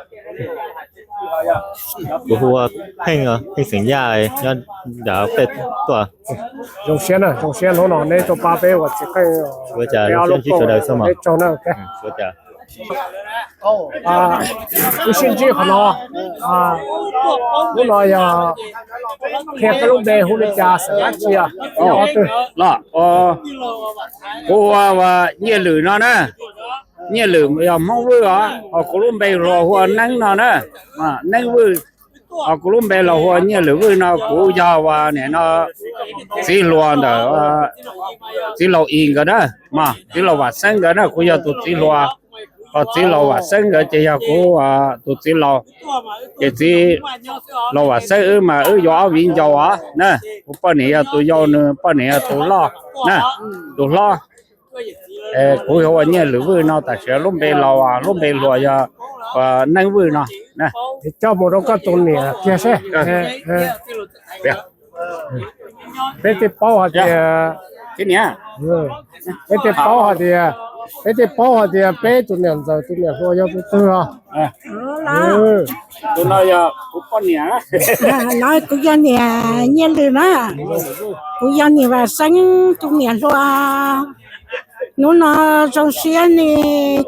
Kuv hu ua Pheej, Pheej xeem Yaj, nyob nram peb tuaj. Zoo siab na, zoo siab hnub no neb tuaj pab peb ua txiv qeej. Ua cas zoo siab ntsib sawv daws xwb mas. Peb tsaug na. Wb sib ntsib qhov no, hnub no yog qhia koj lub npe hu li cas, xeem dab tsi, nyob qhov twg? Los, kuv hu ua Nyiaj Lwm no na. Nyiaj Lwm yog Hmoob Vwj os, ho kuv lub npe hluas hu ua Neeb no na. Neeb Vwj, ho kuv lub npe los hu ua Nyiaj Lwm Vwj no, kuv yog ua nim no txiv hluas ntawm txiv laus Is nkawd na, mas txiv laus Vam Xeeb nkawd na, kuv yog tus txiv hluas. Ho txiv laus Vam Xeeb nkawd ces yog kuv tus txiv laus. Ces txiv laus Vam Xeeb wb mas wb yuav ob viv ncaus os na. Kuv poj niam yog tus yau, nws poj niam yog tus loj na, tus hlob. Kuv hu ua Nyiaj Lwm Vwj no, tam sim lub npe laus, lub npe hluas yog Neeb Vwj no. Coj mus rau koj tus niam kiag seb. Peb thiaj paub hais tias, peb thiaj paub hais tias, peb thiaj paub hais tias peb tus niam ntxawm tus niam hluas yog tus twg os. Tus no yog kuv poj niam. Kuv yog niam Nyiaj Lwm na. Kuv yog niam Vam Xeeb tus niam hluas. Hnub no zoo siab ne,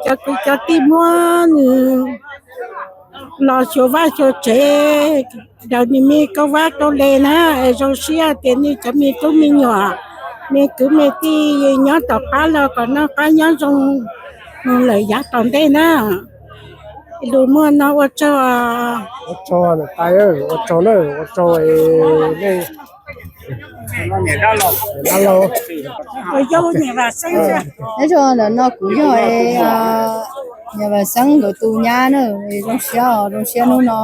cov kwv cov tij muab nws los xyuas vaj xyuas tsev, daws nws me kauj vab kauj le na. Zoo siab tias nej cov me tub me nyuam, me kwv me tij nyob tom qab los kom noj qab nyob zoo lawm yav tom ntej na. Lus muaj no, ua tsaug. Ua tsaug niam tais, ua tsaug na, ua tsaug nej Nyob zoo, ntawm no kuv yog niam Vam Xeeb nkawd tus nyab na. Zoo siab os, zoo siab hnub no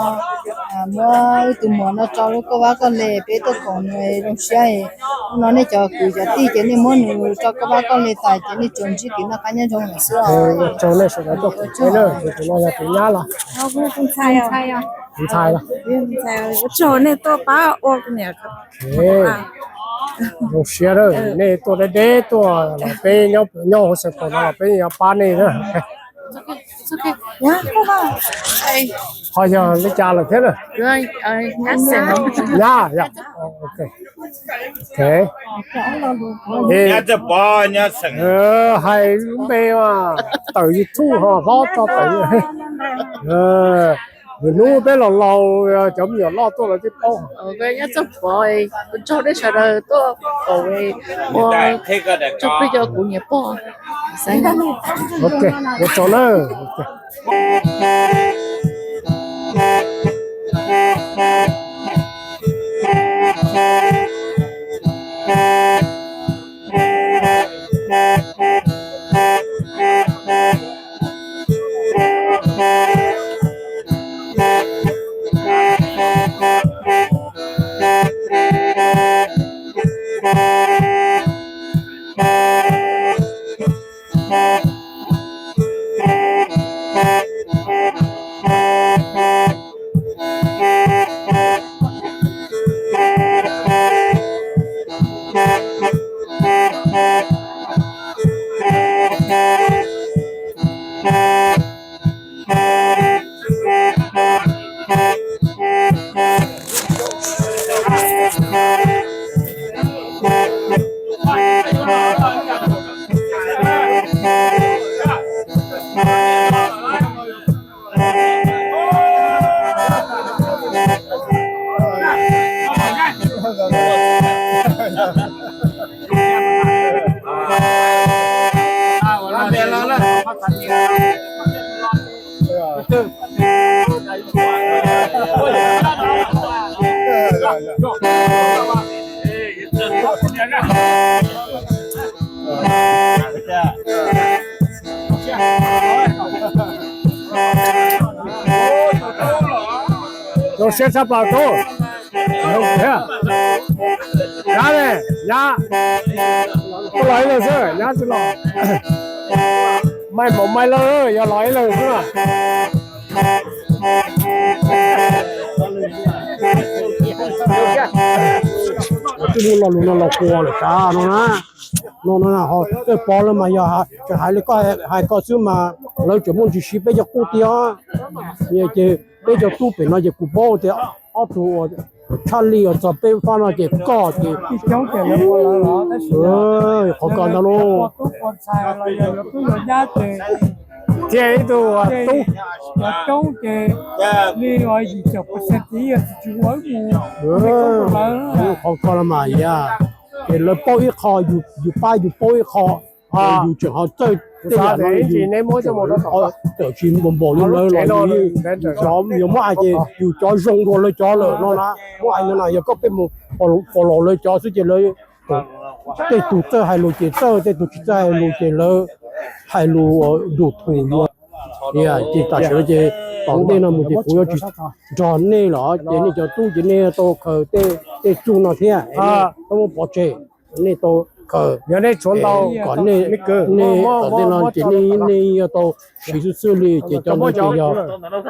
muab wb tus muam no rau lub koj vab koj le peb tuaj koom nws, zoo siab. Hnub no nej cov kwv cov tij ces nej muab nws rau koj vab koj le tas ces nej tsuas ntsib kev noj qab nyob zoo lawm xwb os. Ua tsaug nej sawv daws tuaj koom peb na, tus no yog tus nyab los? Ntxhais, ntxhais, ua tsaug nej tuaj pab ua niam. Zoo siab, nej tuaj deb deb tuaj los peb nyob hauv Xeev Khaum no los peb yuav pab nej na. Ho yog li cas lawm thiab na? Nyab, ok. Hais lub npe mas tawm YouTube ho hlob tso tawm. Lwm hnub peb los laus cov me nyuam loj tuaj lawv thiaj paub. Ua tsaug na. Zoo siab tshaj plaws tub. Nyab ne, nyab, koj los ib leeg xwb, nyab tsis los. Maiv mov maiv lawj, yog los ib leeg xwb na. Twb muaj lo lus no los kua lawm sav no na. No no, koj pom lawm mas yog tseem hais li koj hais ko xwb mas lawv tseem muaj ntsis siv peb cov qub tiag. Ces peb cov tub pem no ces kuv paub tias ob tug uas tshaj lij uas txog peb fab no ces koj ces qhov ko ntag lauj. Thiab ib tug tub. Qhov ko los mas yog ces lawv paub ib qho, yus pab yus paub ib qho, yus tseem ho txawj tej yam no, yus txawm tsis npaum npaum li lawv los yus cov yuav muab hais ces yus cov zoo dua lawv cov lawm no na. Muab hais no na yog koj peb mus pom los lawv cov xwb ces lawv tej tug txawj hais lus ces txawj, tej tug tsis txawj hais lus ces lawv hais lus dum thum yus. Ces tam sim no ces tom ntej no mus ces kuv yuav tsis nrog nej lawm ces nej cov tub ces nej tau khaws tej txuj no thiab nej tau muab pov tseg, nej tau khaws kom nej, nej tom ntej no ces nej yuav tau siv xwb xwb li ces cov ntawd ces yog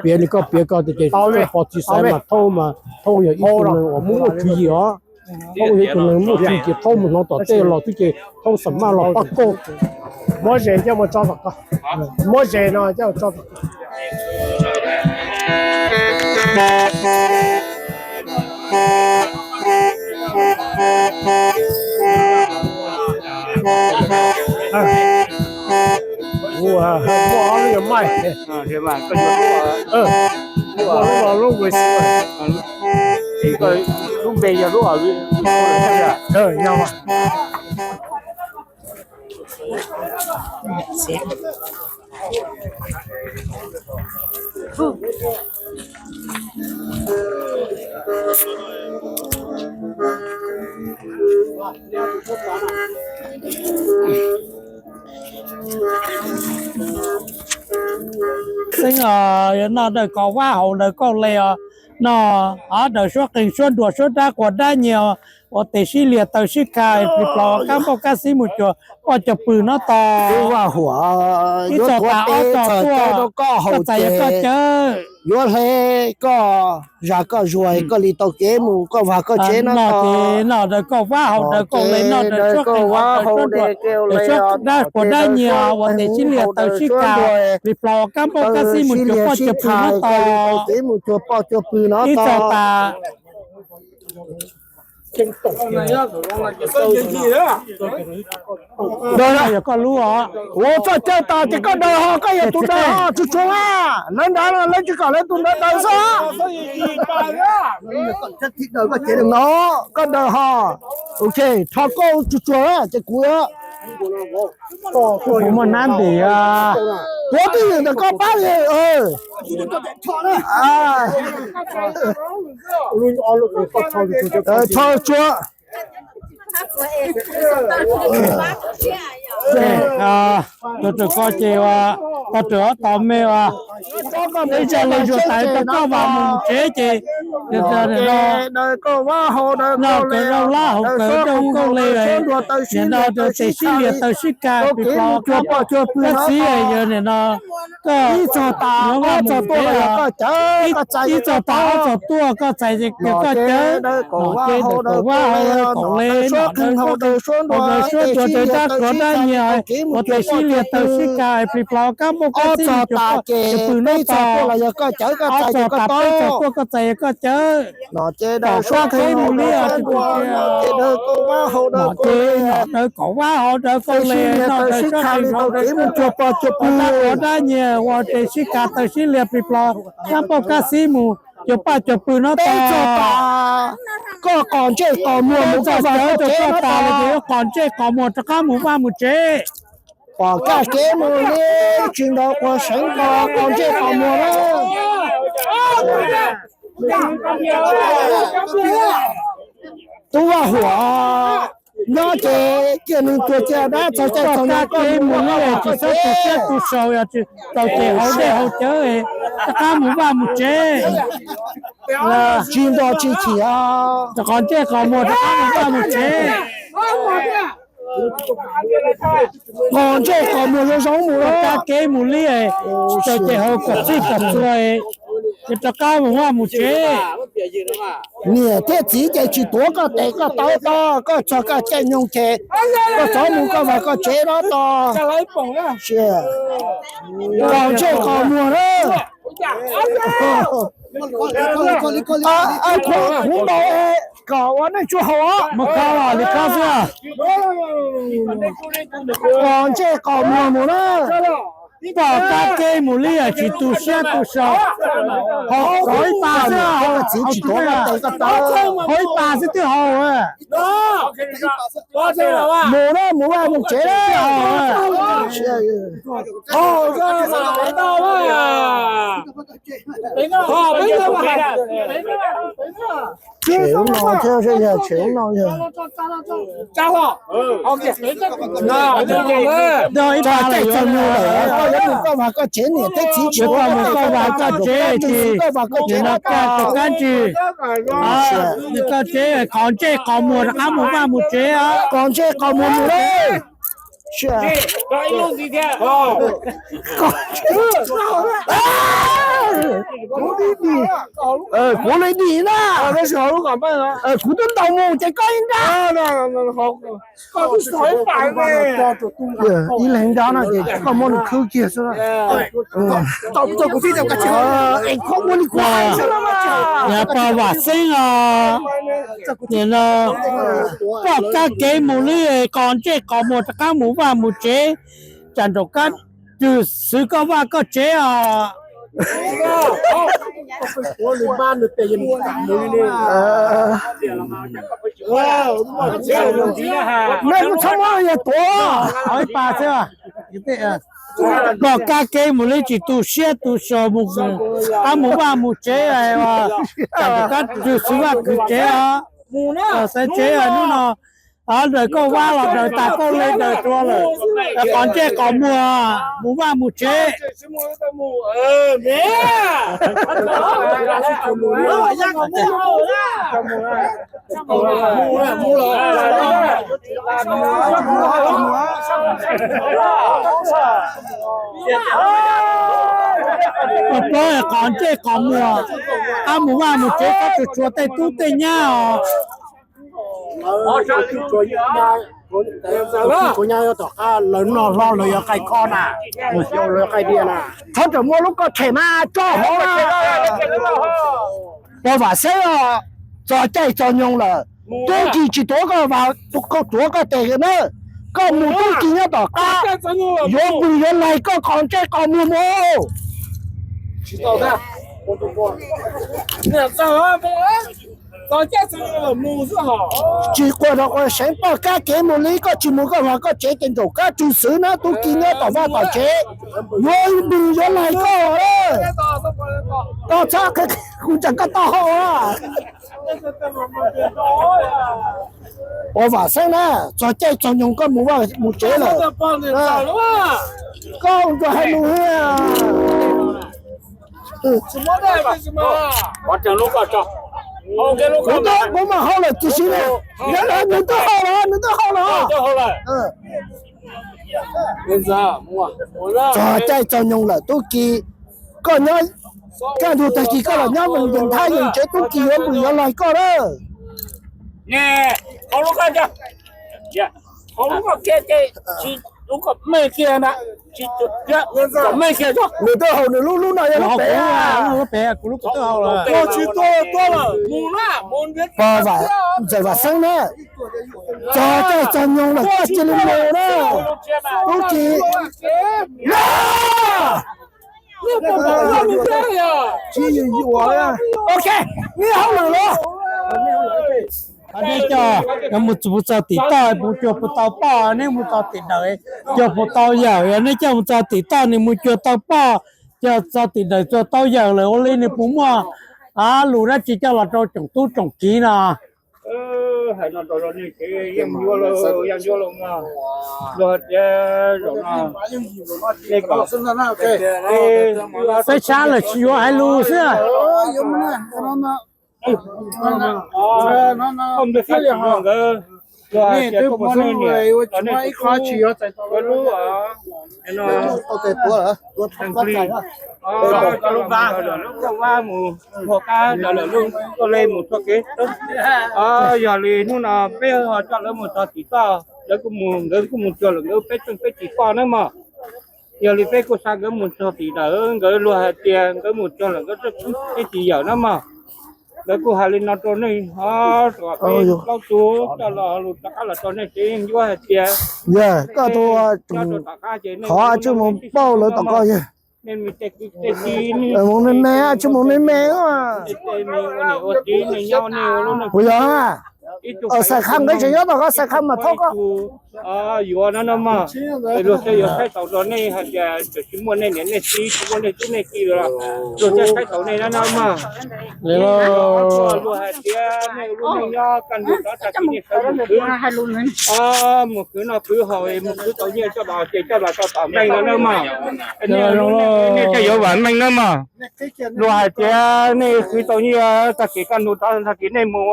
piav li koj piav ko tias ces txawj pov txwv xaiv mas Thauj mas Thauj yog ib tug neeg uas muaj muaj tswv yim os. Thauj yog ib tug neeg muaj tswv yim ces Thauj mus hnov tom tej los xwb ces Thauj xam maj los pab koj. Muab zes coj mus tso tom ko, muab zes no coj mus tso tom ko. Muaj ob lub yuav maij, muaj lub no lub nqus xwb. Lub npe yog lub, yog. Xeeb os, noj dawb kaum vab haus dawb kaum le os, noj daws suab qeeg suab nruas suab dab quas dab nyiag, ua tes sib lias taw sib kha, plis plos kab npauj kab xib mus cuag poj cuag pw no tos. Ib txog tas ob txog tuaj, koj txais yog koj cawv. Yuav hle koj zag koj zuag koj li tau kev mus koj vag koj tsev no ces noj dawb kaum vab haus dawb kaus le, noj dawb suab qeeg haus dawb suab nruas, dawb suab dab quas dab nyiag, ua tes sib lias taw sib kha, plis plos kab npauj kab xib mus cuag poj cuag pw no tos. Ib txog tas yog koj lub os. Ua txoj cawv tas ces koj daws ho, koj yog tus daws ho, tsuag tsuag a. Lawv nrad lawv tsis kom lawv tus nrad daws xwb. No koj daws ho. Ok, rho koj tsuag tsuag ces kuv, kuv muaj nab ntim. Kuv twb ywm ntawm koj pab li. Rho tsuag. Tus rawm ko ces ua, tus rawm ob tos me ua, ib zaj li zuag tas rau koj vas mus tsev ces, no kawg rau lab hauv kawg rau koj le, nim no rau tes sib lias taw sib kha plis plos kab npauj kab xib yog nim no koj ib txog tas ob txog tuaj koj txais, ib txog tas ob txog tuaj koj txais yog koj cawv. Ces dawb kaum vab haus dawb kaum le, noj dawb suab qeeg haus dawb suab nruas dawb dab quas dab nyiag, ua tes sib lias taw sib kha plis plos kab npauj kab xib mus cuag poj cuag pw no tos. Ob txog tas peb txog tuaj koj txais yog koj cawv. Tom kab qeb mus li os, ces dawb kaum vab haus dawb kaum le, noj dawb suab qeeg haus dawb suab nruas dawb dab quas dab nyiag, ua tes sib kha taw sib lias plis plos kab npauj kab xib mus cuag poj cuag pw no tos. Koj qos ntsej qos muag mus koj cawv rau koj tas lawm ces yuav qos ntsej qos muag rov qab mus vaj mus tsev. Pom kaj kev mus li, tsis ntaus quas seev ko, qos ntsej qos muag na. Tub Vaj Huam nyob ces cia nws tuag cia dab txog caij txog nyoog koj mus vaj mus tsev. Tsis txhob tu siab tu sau, yog tsis tau ces haus dej haus cawv, rov qab mus vaj mus tsev. Tsis nto tsis chim, qos ntsej qos muag rov qab mus vaj mus tsev. Qos ntsej qos muag zoo zoo mus, kab kev mus li, tsis tau ces haus kom txhij kom txhua, ces rov qab mus vaj mus tsev. Niam thiab txiv ces tsis tuav koj tes koj taw tos, koj txog koj caij nyoog ces koj txhob mus koj vaj koj tsev no tos. Qos ntsej qos muag na. Kuv ntaus kom ua neej tsuag haus os. Mus kho li kho xwb. Qos ntsej qos muag mus na. Pom kab kev mus li, tsis tu siab tu sau. Haus ib pas xwb, txiv tsis tuav koj tes koj taw, haus ib pas xwb twb haus. Mus na, mus vaj mus tsev na. Tshem ub no thiab, tshem ub no yog. Txog caij txog nyoog lawm, koj yuav mus koj vaj koj tsev, niam thiab txiv tsis tuav koj tes koj taw, koj mus koj vaj koj tsev, koj mus koj vaj koj tsev, koj mus koj vaj koj tsev. Koj tsev qos ntsej qos muag rov qab mus vaj mus tsev, qos ntsej qos muag mus lawm. Kuv li dim na, kuv twb ntaus mus ces koj ib nrab. Ib leeg nrab no ces koj muab nws khwb kiag xwb. Yog pog Vam Xeeb os, nim no koj kab kev mus li, qos ntsej qos muag rov qab mus vaj mus tsev, tsam nraum kab rwg xwv koj vaj koj tsev os. Nej kuj txhob muab yog tuav, qhov ib pas xwb. Koj kab kev mus li tsis tu siab tu sau mus, qab mus vaj mus tsev, tsam nraum kab rwg xwv vaj khwv tsev os. Xaiv tsev hnub no, Daws koj vab los daws tas koj le daws rua lawm. Qhov ntsej qhov muag mus vaj mus tsev. Koj pab qhov ntsej qhov muag, qab mus vaj mus tsev, koj tsuas tshuav tej tub tej nyab os. Kuv nyab yuav tom qab lawv noj hlo lawv yuav qaij kho na, lawv yuav qaij diav na. Txhob rawm muaj lub koj tshem mas tso hauv. Pog Vam Xeeb os, txog caij txog nyoog lawm, tub ki tsis tuav koj, tuav koj tes na. Koj mus tub ki nyob tom qab, yuav npws yuav laig koj qhov ntsej qhov muag mus. Tsis quaj rau qhov seev poj kab kev mus li, koj tsis mus koj hlo koj tsev ces ntsaum kab tsw xwb na, tub ki nyob tom vaj tom tsev, yuav npws yuav laig koj. Koj txhob, kuv tseem koj tau hau. Pog Vam Xeeb na, txog caij txog nyoog koj mus vaj mus tsev lawm. Koj ua hais lus. Kuv mas hau lawm tiam sis, nws twb hau lawm, nws twb hau lawm. Txog caij txog nyoog lawm tub ki, koj nyob kaj ntug tag kis koj los nyob Vees Nthab Yees tsev, tub ki yuav npws yuav laig koj na. Nws twb hau nws lub, lub no yog lub pem. Pog Vam, Ntxawm Vam Xeeb na, txog caij txog nyoog lawm koj cia li mus na. Tub ki, ok, neb hauj lwm los. Nej coj mus txog tim toj puas cuag puas tau poj, neb mus txog tim dawm cuag puas tau yawm, yog nej coj mus txog tim toj nws mus cuag tau poj, coj txog tim dawm cuag tau yawm lawm ua li nws puas muaj lus dab tsi coj los rau tsoom tub tsoom kiv no? Peb sab lawm tsis yuav hais lus xwb. Lub vab mus ua kab lawv lub tuaj li mus txoj kev. Yog li hnub no peb ho coj lawv mus txog tim toj, lawv kuj mus, nkawd kuj mus txog lawm nkawd peb tseej peb tsis poj na mog. Yog li peb kuj xa nkawd mus txog tim dawm, nkawd luag hais tias nkawd mus txog lawm nkawd peb tsis yawm na mog. Nkawd kuj hais li no rau nej, peb plaub tug coj los lus rov qab los rau nej tsev, yuav hais tias koj tus qhov tsis mus pauj lawv tom koj yog mus me me, tsis mus me me. Puas yog? Xais Khaj nkawd tseem nyob tom koj, Xais Khaj mas thauj koj. Yuav no no mog, luag thiaj yuav saib taus rau nej hais tias tsis muaj nej niam nej txiv, tsis muaj nej tub nej ki los luag thiaj saib taus nej no no mog. Luag hais tias nej lub neej nyob kaj ntug rov tag kis nej sawv mus khwv, mus khwv noj khwv haus, mus khwv tau nyiaj coj los ces coj los rau tom Meej no na mog. Nej thiaj yuav vam meej na mog. Luag hais tias nej khwv tau nyiaj tag kis kaj ntug rov tag kis nej mus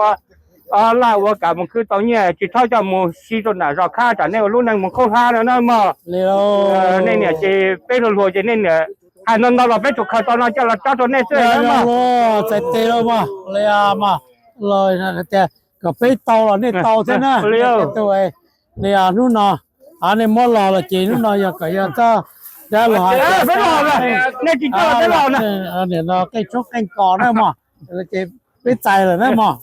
ua laj ua kam mus khwv tau nyiaj, tsis txhob coj mus si rau nram zos khab tsam nej ua lub neej mus khaub hlab no na mog. Nej niam ces peb hluas hluas ces nej niam hais no ntau los peb tsuas khaws tau no coj los tsob rau nej xwb na mog. Txais tes los mog, li mog, los tias kom peb tau los nej tau thiab na. Li hnub no nej muab los los ces hnub no yog kom yog txoj dab los hais tias nej tsis coj peb los na, niam no qeej tshoob qeej kos na mog, ces peb txais lawm na mog.